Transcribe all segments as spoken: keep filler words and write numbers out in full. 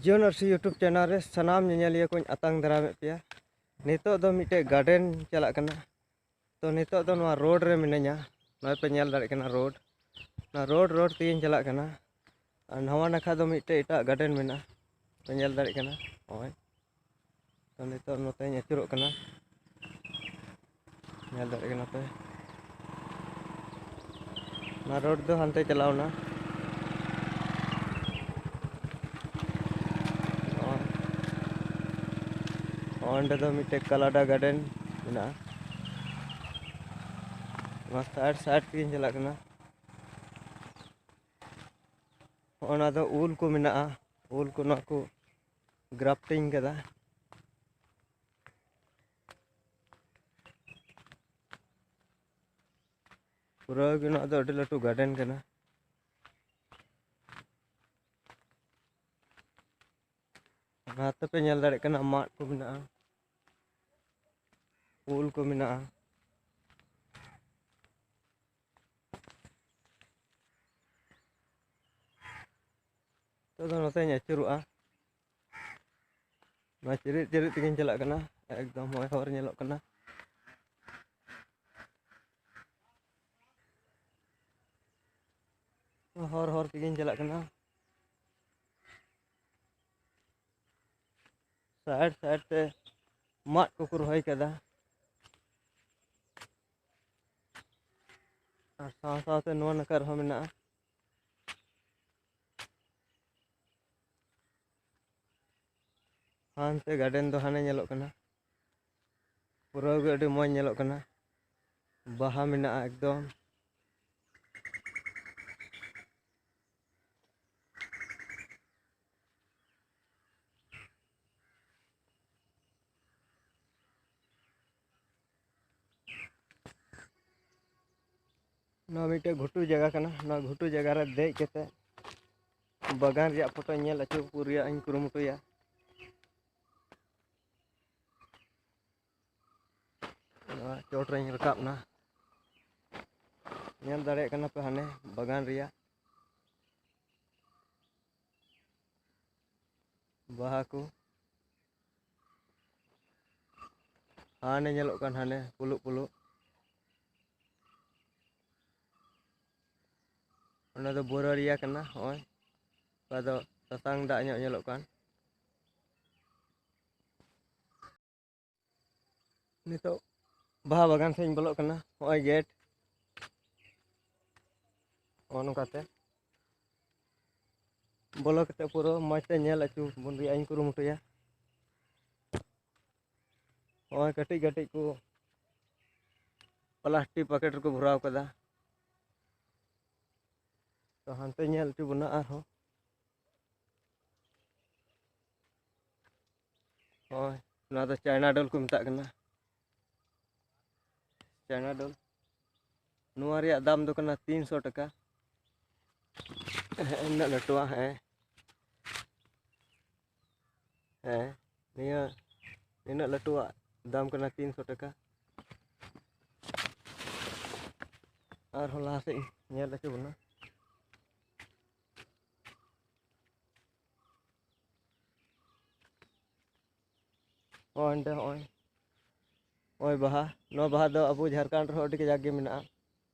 ᱡᱤᱭᱚᱱ ᱟᱹᱨᱥᱤ YouTube channel ᱨᱮ ᱥᱟᱱᱟᱢ ᱧᱮᱧᱮᱞᱤᱭᱟᱹ ᱠᱚᱧ ᱟᱛᱟᱝ ᱫᱟᱨᱟᱢᱮᱫ ᱯᱮᱭᱟ᱾ ᱱᱤᱛᱚᱜ ᱫᱚ ᱢᱤᱫᱴᱮᱡ ᱜᱟᱨᱰᱮᱱ ᱪᱟᱞᱟᱜ ᱠᱟᱱᱟ᱾ ᱛᱚ, ᱱᱤᱛᱚᱜ ᱫᱚ ᱱᱚᱣᱟ ᱨᱳᱰ ᱨᱮ ᱢᱤᱱᱟᱹᱧᱟ᱾ ᱱᱚᱜᱼᱚᱭ ᱯᱮ ᱧᱮᱞ ᱫᱟᱲᱮᱭᱟᱜ ᱠᱟᱱᱟ ᱨᱳᱰ᱾ ᱚᱱᱟ ᱨᱳᱰ, ᱨᱳᱰ ᱛᱮᱜᱮᱧ ᱪᱟᱞᱟᱜ ᱠᱟᱱᱟ᱾ ᱟᱨ ᱱᱟᱣᱟ ᱱᱟᱠᱷᱟ ᱫᱚ ᱢᱤᱫᱴᱮᱡ ᱮᱴᱟᱜ ᱜᱟᱨᱰᱮᱱ ᱢᱮᱱᱟᱜᱼᱟ, ᱯᱮ ᱧᱮᱞ ᱫᱟᱲᱮᱭᱟᱜ ᱠᱟᱱᱟ᱾ ᱱᱚᱜᱼᱚᱭ, ᱛᱚ, ᱱᱤᱛᱚᱜ ᱱᱚᱛᱮᱧ ᱟᱹᱪᱩᱨᱚᱜ ᱠᱟᱱᱟ᱾ ᱧᱮᱞ ᱫᱟᱲᱮᱭᱟᱜ ᱠᱟᱱᱟ ᱯᱮ, ᱚᱱᱟ ᱨᱳᱰ ᱫᱚ ᱦᱟᱱᱛᱮ ᱪᱟᱞᱟᱣ ᱮᱱᱟ᱾ ᱚᱸᱰᱮ ᱫᱚ ᱢᱤᱫᱴᱮᱡ ᱠᱟᱞᱟᱰᱟ ᱜᱟᱨᱰᱮᱱ ᱢᱮᱱᱟᱜᱼᱟ᱾ ᱱᱚᱣᱟ ᱥᱟᱭᱤᱰ ᱥᱟᱭᱤᱰ ᱛᱮᱜᱮᱧ ᱪᱟᱞᱟᱜ ᱠᱟᱱᱟ᱾ ᱚᱱᱟ ᱫᱚ ᱩᱞ ᱠᱚ ᱢᱮᱱᱟᱜᱼᱟ, ᱩᱞ ᱠᱚ ᱱᱚᱣᱟ ᱠᱚ ᱜᱨᱟᱯᱴᱤᱝ ᱠᱟᱫᱟ᱾ ᱯᱩᱨᱟᱹ ᱜᱮ ᱱᱚᱣᱟ ᱫᱚ ᱟᱹᱰᱤ ᱞᱟᱹᱴᱩ ᱜᱟᱨᱰᱮᱱ ᱠᱟᱱᱟ᱾ ᱚᱱᱟ ᱛᱮᱯᱮ ᱧᱮᱞ ᱫᱟᱲᱮᱭᱟᱜ ᱠᱟᱱᱟ, ᱢᱟᱫ ᱠᱚ ᱢᱮᱱᱟᱜᱼᱟ, ᱩᱞ ᱠᱚ ᱢᱮᱱᱟᱜᱼᱟ᱾ ᱱᱤᱛᱚᱜ ᱫᱚ ᱱᱚᱛᱮᱧ ᱟᱹᱪᱩᱨᱚᱜᱼᱟ᱾ ᱱᱚᱣᱟ ᱪᱤᱨᱤᱡ ᱪᱤᱨᱤᱡ ᱛᱮᱜᱮᱧ ᱪᱟᱞᱟᱜ ᱠᱟᱱᱟ, ᱮᱠᱫᱚᱢ ᱦᱚᱭ ᱦᱚᱨ ᱧᱮᱞᱚᱜ ᱠᱟᱱᱟ᱾ ᱦᱚᱨ ᱦᱚᱨ ᱛᱮᱜᱮᱧ ᱪᱟᱞᱟᱜ ᱠᱟᱱᱟ᱾ ᱥᱟᱭᱤᱰ ᱥᱟᱭᱤᱰ ᱛᱮ ᱢᱟᱫ ᱠᱚᱠᱚ ᱨᱚᱦᱚᱭ ᱠᱟᱫᱟ᱾ ᱟᱨ ᱥᱟᱶ ᱥᱟᱶᱛᱮ ᱱᱚᱣᱟ ᱱᱟᱠᱷᱟ ᱨᱮᱦᱚᱸ ᱢᱮᱱᱟᱜᱼᱟ᱾ ᱦᱟᱱᱛᱮ ᱜᱟᱨᱰᱮᱱ ᱫᱚ ᱦᱟᱱᱮ ᱧᱮᱞᱚᱜ ᱠᱟᱱᱟ᱾ ᱯᱩᱨᱟᱹ ᱜᱮ ᱟᱹᱰᱤ ᱢᱚᱡᱽ ᱧᱮᱞᱚᱜ ᱠᱟᱱᱟ᱾ ᱵᱟᱦᱟ ᱢᱮᱱᱟᱜᱼᱟ ᱮᱠᱫᱚᱢ᱾ ᱱᱚᱣᱟ ᱢᱤᱫᱴᱮᱡ ᱜᱷᱩᱴᱩ ᱡᱟᱭᱜᱟ ᱠᱟᱱᱟ᱾ ᱱᱚᱣᱟ ᱜᱷᱩᱴᱩ ᱡᱟᱭᱜᱟ ᱨᱮ ᱫᱮᱡ ᱠᱟᱛᱮ ᱵᱟᱜᱟᱱ ᱨᱮᱭᱟᱜ ᱯᱷᱳᱴᱳ ᱧᱮᱞ ᱦᱚᱪᱚ ᱠᱚ ᱨᱮᱭᱟᱜ ᱤᱧ ᱠᱩᱨᱩᱢᱩᱴᱩᱭᱟ᱾ ᱱᱚᱣᱟ ᱪᱚᱴ ᱨᱮᱧ ᱨᱟᱠᱟᱵ ᱮᱱᱟ᱾ ᱧᱮᱞ ᱫᱟᱲᱮᱭᱟᱜ ᱠᱟᱱᱟ ᱯᱮ ᱦᱟᱱᱮ ᱵᱟᱜᱟᱱ ᱨᱮᱭᱟᱜ᱾ ᱵᱟᱦᱟ ᱠᱚ᱾ ᱦᱟᱱᱮ ᱧᱮᱞᱚᱜ ᱠᱟᱱ, ᱦᱟᱱᱮ ᱯᱩᱞᱩᱜ ᱯᱩᱞᱩᱜ, ᱚᱱᱟ ᱫᱚ ᱵᱳᱨᱟᱹᱲᱤᱭᱟ ᱠᱟᱱᱟ᱾ ᱦᱚᱸᱜᱼᱚᱭ ᱚᱠᱟ ᱫᱚ ᱥᱟᱥᱟᱝ ᱫᱟᱜ ᱧᱚᱜ ᱧᱮᱞᱚᱜ ᱠᱟᱱ᱾ ᱱᱤᱛᱚᱜ ᱵᱟᱦᱟ ᱵᱟᱜᱟᱱ ᱥᱮᱫ ᱤᱧ ᱵᱚᱞᱚᱜ ᱠᱟᱱᱟ᱾ ᱦᱚᱸᱜᱼᱚᱭ ᱜᱮᱴ, ᱱᱚᱜᱼᱚ ᱱᱚᱝᱠᱟᱛᱮ ᱵᱚᱞᱚ ᱠᱟᱛᱮ ᱯᱩᱨᱟᱹ ᱢᱚᱡᱽ ᱛᱮ ᱧᱮᱞ ᱟᱹᱪᱩ ᱵᱚᱱ ᱨᱮᱭᱟᱜ ᱤᱧ ᱠᱩᱨᱩᱢᱩᱴᱩᱭᱟ᱾ ᱱᱚᱜᱼᱚᱭ ᱠᱟᱹᱴᱤᱡ ᱠᱟᱹᱴᱤᱡ ᱠᱚ ᱯᱞᱟᱥᱴᱤᱠ ᱯᱮᱠᱮᱴ ᱨᱮᱠᱚ ᱵᱷᱚᱨᱟᱣ ᱠᱟᱫᱟ᱾ ᱛᱚ, ᱦᱟᱱᱛᱮ ᱧᱮᱞ ᱦᱚᱪᱚ ᱵᱚᱱᱟ ᱟᱨᱦᱚᱸ᱾ ᱦᱳᱭ, ᱱᱚᱣᱟ ᱫᱚ ᱪᱟᱭᱱᱟ ᱰᱚᱞ ᱠᱚ ᱢᱮᱛᱟᱜ ᱠᱟᱱᱟ, ᱪᱟᱭᱱᱟ ᱰᱚᱞ᱾ ᱱᱚᱣᱟ ᱨᱮᱭᱟᱜ ᱫᱟᱢ ᱫᱚ ᱠᱟᱱᱟ ᱛᱤᱱᱥᱚ ᱴᱟᱠᱟ᱾ ᱦᱮᱸ, ᱩᱱᱟᱹᱜ ᱞᱟᱹᱴᱩᱣᱟᱜ, ᱦᱮᱸ᱾ ᱦᱮᱸ, ᱱᱤᱭᱟᱹ ᱱᱤᱱᱟᱹᱜ ᱞᱟᱹᱴᱩᱣᱟᱜ ᱫᱟᱢ ᱠᱟᱱᱟ ᱛᱤᱱᱥᱚ ᱴᱟᱠᱟ᱾ ᱟᱨᱦᱚᱸ ᱞᱟᱦᱟ ᱥᱮᱫ ᱤᱧ ᱧᱮᱞ ᱦᱚᱪᱚ ᱵᱚᱱᱟ᱾ ᱦᱚᱸᱜᱼᱚᱭ ᱱᱚᱸᱰᱮ, ᱦᱚᱸᱜᱼᱚᱭ, ᱦᱚᱸᱜᱼᱚᱭ ᱵᱟᱦᱟ᱾ ᱱᱚᱣᱟ ᱵᱟᱦᱟ ᱫᱚ ᱟᱵᱚ ᱡᱷᱟᱲᱠᱷᱚᱸᱰ ᱨᱮᱦᱚᱸ ᱟᱹᱰᱤ ᱠᱟᱡᱟᱠ ᱜᱮ ᱢᱮᱱᱟᱜᱼᱟ,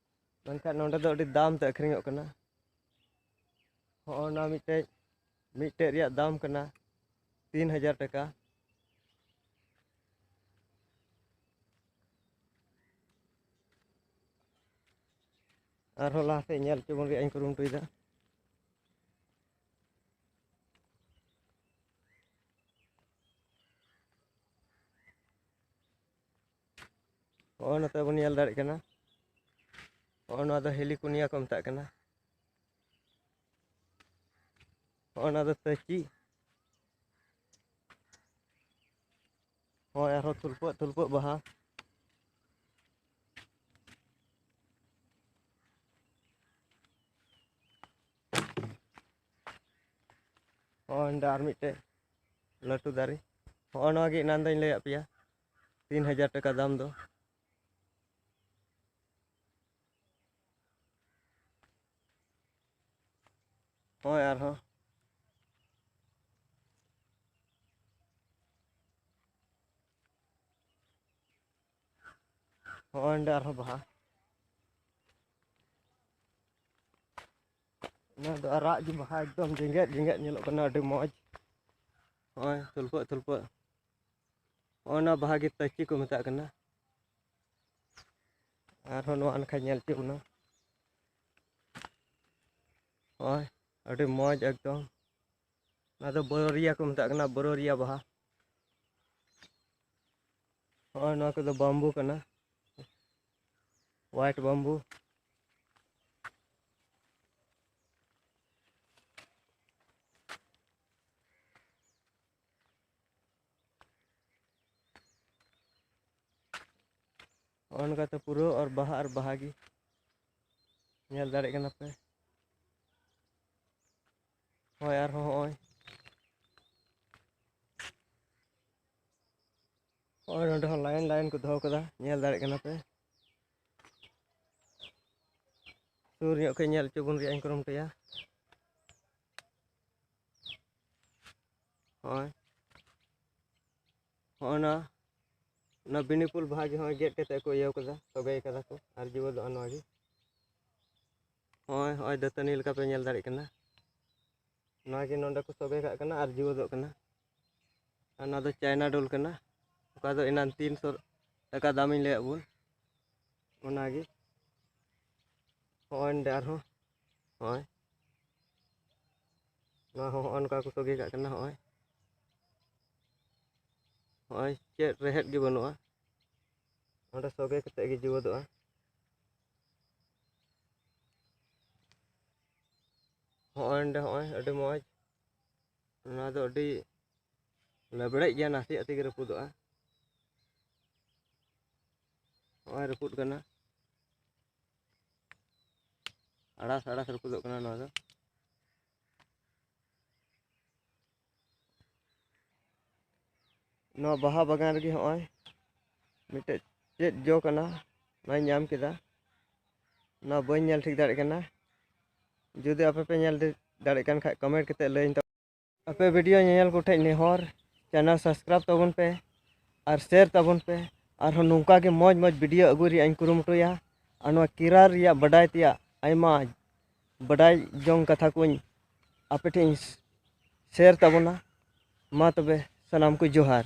ᱢᱮᱱᱠᱷᱟᱱ ᱱᱚᱸᱰᱮ ᱫᱚ ᱟᱹᱰᱤ ᱫᱟᱢ ᱛᱮ ᱟᱹᱠᱷᱨᱤᱧᱚᱜ ᱠᱟᱱᱟ᱾ ᱦᱚᱸᱜᱼᱚ ᱱᱟ ᱢᱤᱫᱴᱮᱡ, ᱢᱤᱫᱴᱮᱡ ᱨᱮᱭᱟᱜ ᱫᱟᱢ ᱠᱟᱱᱟ ᱛᱤᱱ ᱦᱟᱡᱟᱨ ᱴᱟᱠᱟ᱾ ᱟᱨᱦᱚᱸ ᱞᱟᱦᱟ ᱥᱮᱫ ᱧᱮᱞ ᱦᱚᱪᱚ ᱵᱚᱱ ᱨᱮᱭᱟᱜ ᱤᱧ ᱠᱩᱨᱩᱢᱩᱴᱩᱭᱮᱫᱟ᱾ ᱦᱚᱸᱜᱼᱚᱭ ᱱᱚᱛᱮ ᱵᱚᱱ ᱧᱮᱞ ᱫᱟᱲᱮᱭᱟᱜ ᱠᱟᱱᱟ, ᱦᱚᱸᱜᱼᱚᱭ ᱱᱚᱣᱟ ᱫᱚ ᱦᱮᱞᱤᱠᱳᱱᱤᱭᱟ ᱠᱚ ᱢᱮᱛᱟᱜ ᱠᱟᱱᱟ᱾ ᱦᱚᱸᱜᱼᱚᱭ ᱱᱚᱣᱟ ᱫᱚ ᱛᱟᱹᱪᱤ᱾ ᱦᱚᱸᱜᱼᱚᱭ ᱟᱨᱦᱚᱸ ᱛᱩᱞᱯᱟᱹᱜ ᱛᱩᱞᱯᱟᱹᱜ ᱵᱟᱦᱟ᱾ ᱦᱚᱸᱜᱼᱚᱭ ᱱᱚᱸᱰᱮ ᱟᱨ ᱢᱤᱫᱴᱮᱡ ᱞᱟᱹᱴᱩ ᱫᱟᱨᱮ᱾ ᱦᱚᱸᱜᱼᱚ ᱱᱚᱣᱟ ᱜᱮ ᱮᱱᱟᱱ ᱫᱚᱧ ᱞᱟᱹᱭᱟᱫ ᱯᱮᱭᱟ, ᱛᱤᱱ ᱦᱟᱡᱟᱨ ᱴᱟᱠᱟ ᱫᱟᱢ ᱫᱚ᱾ ᱦᱚᱸᱜᱼᱚᱭ ᱟᱨᱦᱚᱸ ᱦᱚᱸᱜᱼᱚᱭ ᱱᱚᱸᱰᱮ ᱟᱨᱦᱚᱸ ᱵᱟᱦᱟ᱾ ᱱᱚᱣᱟ ᱫᱚ ᱟᱨᱟᱜ ᱜᱮ ᱵᱟᱦᱟ, ᱮᱠᱫᱚᱢ ᱡᱮᱜᱮᱫ ᱡᱮᱜᱮᱫ ᱧᱮᱞᱚᱜ ᱠᱟᱱᱟ, ᱟᱹᱰᱤ ᱢᱚᱡᱽ᱾ ᱦᱚᱸᱜᱼᱚᱭ ᱛᱩᱞᱯᱟᱹᱜ ᱛᱩᱞᱯᱟᱹᱜ᱾ ᱦᱚᱸᱜᱼᱚᱭ ᱱᱚᱣᱟ ᱵᱟᱦᱟ ᱜᱮ ᱛᱟᱹᱠᱤ ᱠᱚ ᱢᱮᱛᱟᱜ ᱠᱟᱱᱟ᱾ ᱟᱨᱦᱚᱸ ᱱᱚᱣᱟ ᱱᱟᱠᱷᱟ ᱧᱮᱞ ᱦᱚᱪᱚ ᱵᱚᱱᱟ᱾ ᱦᱚᱸᱜᱼᱚᱭ ᱟᱹᱰᱤ ᱢᱚᱡᱽ ᱮᱠᱫᱚᱢ᱾ ᱚᱱᱟ ᱫᱚ ᱵᱚᱨᱚᱨᱤᱭᱟ ᱠᱚ ᱢᱮᱛᱟᱜ ᱠᱟᱱᱟ, ᱵᱚᱨᱚᱨᱤᱭᱟ ᱵᱟᱦᱟ᱾ ᱦᱚᱸᱜᱼᱚᱭ ᱱᱚᱣᱟ ᱠᱚᱫᱚ ᱵᱟᱢᱵᱩ ᱠᱟᱱᱟ, white bamboo᱾ ᱦᱚᱸᱜᱼᱚ ᱱᱚᱝᱠᱟ ᱛᱮ ᱯᱩᱨᱟᱹ ᱟᱨ ᱵᱟᱦᱟ ᱟᱨ ᱵᱟᱦᱟ ᱜᱮ ᱧᱮᱞ ᱫᱟᱲᱮᱭᱟᱜ ᱠᱟᱱᱟ ᱯᱮ᱾ ᱦᱳᱭ, ᱟᱨᱦᱚᱸ ᱦᱚᱸᱜᱼᱚᱭ, ᱦᱚᱸᱜᱼᱚᱭ ᱱᱚᱸᱰᱮ ᱦᱚᱸ line line ᱠᱚ ᱫᱚᱦᱚ ᱠᱟᱫᱟ, ᱧᱮᱞ ᱫᱟᱲᱮᱭᱟᱜ ᱠᱟᱱᱟ ᱯᱮ᱾ ᱥᱩᱨ ᱧᱚᱜ ᱠᱷᱚᱡ ᱧᱮᱞ ᱦᱚᱪᱚ ᱵᱚᱱ ᱨᱮᱭᱟᱜ ᱤᱧ ᱠᱩᱨᱩᱢᱩᱴᱩᱭᱟ᱾ ᱦᱚᱸᱜᱼᱚᱭ, ᱦᱚᱸᱜᱼᱚᱭ ᱱᱚᱣᱟ, ᱱᱚᱣᱟ ᱵᱤᱱᱤᱯᱩᱞ ᱵᱟᱦᱟ ᱜᱮ ᱦᱚᱸᱜᱼᱚᱭ ᱜᱮᱫ ᱠᱟᱛᱮ ᱠᱚ ᱤᱭᱟᱹ ᱠᱟᱫᱟ, ᱥᱚᱜᱮ ᱠᱟᱫᱟ ᱠᱚ, ᱟᱨ ᱡᱩᱣᱟᱹᱫᱚᱜᱼᱟ ᱱᱚᱣᱟ ᱜᱮ᱾ ᱦᱚᱸᱜᱼᱚᱭ, ᱦᱚᱸᱜᱼᱚᱭ ᱫᱟᱹᱛᱟᱹᱱᱤ ᱞᱮᱠᱟ ᱯᱮ ᱧᱮᱞ ᱫᱟᱲᱮᱭᱟᱜ ᱠᱟᱱᱟ᱾ ᱱᱚᱣᱟ ᱜᱮ ᱱᱚᱰᱮ ᱠᱚ ᱥᱚᱜᱮ ᱠᱟᱜ ᱠᱟᱱᱟ ᱟᱨ ᱡᱩᱣᱟᱹᱫᱚᱜ ᱠᱟᱱᱟ᱾ ᱟᱨ ᱱᱚᱣᱟ ᱫᱚ ᱪᱟᱭᱱᱟ ᱰᱳᱞ ᱠᱟᱱᱟ, ᱚᱠᱟ ᱫᱚ ᱮᱱᱟᱱ ᱛᱤᱱᱥᱚ ᱴᱟᱠᱟ ᱫᱟᱢᱤᱧ ᱞᱟᱹᱭᱟᱫ ᱵᱚᱱ, ᱚᱱᱟᱜᱮ᱾ ᱦᱚᱸᱜᱼᱚᱭ ᱱᱚᱰᱮ ᱟᱨᱦᱚᱸ, ᱦᱚᱸᱜᱼᱚᱭ ᱱᱚᱣᱟ ᱦᱚᱸ ᱦᱚᱸᱜᱼᱚ ᱱᱚᱝᱠᱟ ᱠᱚ ᱥᱚᱜᱮ ᱠᱟᱜ ᱠᱟᱱᱟ᱾ ᱦᱚᱸᱜᱼᱚᱭ, ᱦᱚᱸᱜᱼᱚᱭ ᱪᱮᱫ ᱨᱮᱦᱮᱫ ᱜᱮ ᱵᱟᱹᱱᱩᱜᱼᱟ, ᱚᱸᱰᱮ ᱥᱚᱜᱮ ᱠᱟᱛᱮᱫ ᱜᱮ ᱡᱩᱣᱟᱹᱫᱚᱜᱼᱟ᱾ ᱦᱚᱸᱜᱼᱚᱭ ᱱᱚᱰᱮ, ᱦᱚᱸᱜᱼᱚᱭ ᱟᱹᱰᱤ ᱢᱚᱡᱽ, ᱱᱚᱣᱟ ᱫᱚ ᱟᱹᱰᱤ ᱞᱮᱵᱲᱮᱡ ᱜᱮᱭᱟ, ᱱᱟᱥᱮᱭᱟᱜ ᱛᱮᱜᱮ ᱨᱟᱹᱯᱩᱫᱚᱜᱼᱟ᱾ ᱦᱚᱸᱜᱼᱚᱭ ᱨᱟᱹᱯᱩᱫ ᱠᱟᱱᱟ, ᱟᱲᱟᱥ ᱟᱲᱟᱥ ᱨᱟᱹᱯᱩᱫᱚᱜ ᱠᱟᱱᱟ ᱱᱚᱣᱟ ᱫᱚ᱾ ᱱᱚᱣᱟ ᱵᱟᱦᱟ ᱵᱟᱜᱟᱱ ᱨᱮᱜᱮ ᱦᱚᱸᱜᱼᱚᱭ ᱢᱤᱫᱴᱮᱡ ᱪᱮᱫ ᱡᱚ ᱠᱟᱱᱟ, ᱱᱚᱣᱟᱧ ᱧᱟᱢ ᱠᱮᱫᱟ᱾ ᱱᱚᱣᱟ ᱵᱟᱹᱧ ᱧᱮᱞ ᱴᱷᱤᱠ ᱫᱟᱲᱮᱭᱟᱜ ᱠᱟᱱᱟ᱾ ᱡᱩᱫᱤ ᱟᱯᱮ ᱯᱮ ᱧᱮᱞ ᱫᱟᱲᱮᱭᱟᱜ ᱠᱟᱱ ᱠᱷᱟᱡ, comment ᱠᱟᱛᱮ ᱞᱟᱹᱭᱟᱹᱧ ᱛᱟᱵᱚᱱ᱾ ᱟᱯᱮ video ᱧᱮᱧᱮᱞ ᱠᱚᱴᱷᱮᱡ ᱱᱮᱦᱚᱨ, channel subscribe ᱛᱟᱵᱚᱱ ᱯᱮ ᱟᱨ share ᱛᱟᱵᱚᱱ ᱯᱮ᱾ ᱟᱨᱦᱚᱸ ᱱᱚᱝᱠᱟ ᱜᱮ ᱢᱚᱡᱽ ᱢᱚᱡᱽ video ᱟᱹᱜᱩ ᱨᱮᱭᱟᱜ ᱤᱧ ᱠᱩᱨᱩᱢᱩᱴᱩᱭᱟ᱾ ᱟᱨ ᱱᱚᱣᱟ ᱠᱮᱨᱟᱞ ᱨᱮᱭᱟᱜ ᱵᱟᱰᱟᱭ ᱛᱮᱭᱟᱜ ᱟᱭᱢᱟ ᱵᱟᱰᱟᱭ ᱡᱚᱝ ᱠᱟᱛᱷᱟ ᱠᱚᱧ ᱟᱯᱮ ᱴᱷᱮᱱ ᱤᱧ share ᱛᱟᱵᱚᱱᱟ᱾ ᱢᱟ ᱛᱚᱵᱮ ᱥᱟᱱᱟᱢ ᱠᱚ ᱡᱚᱦᱟᱨ᱾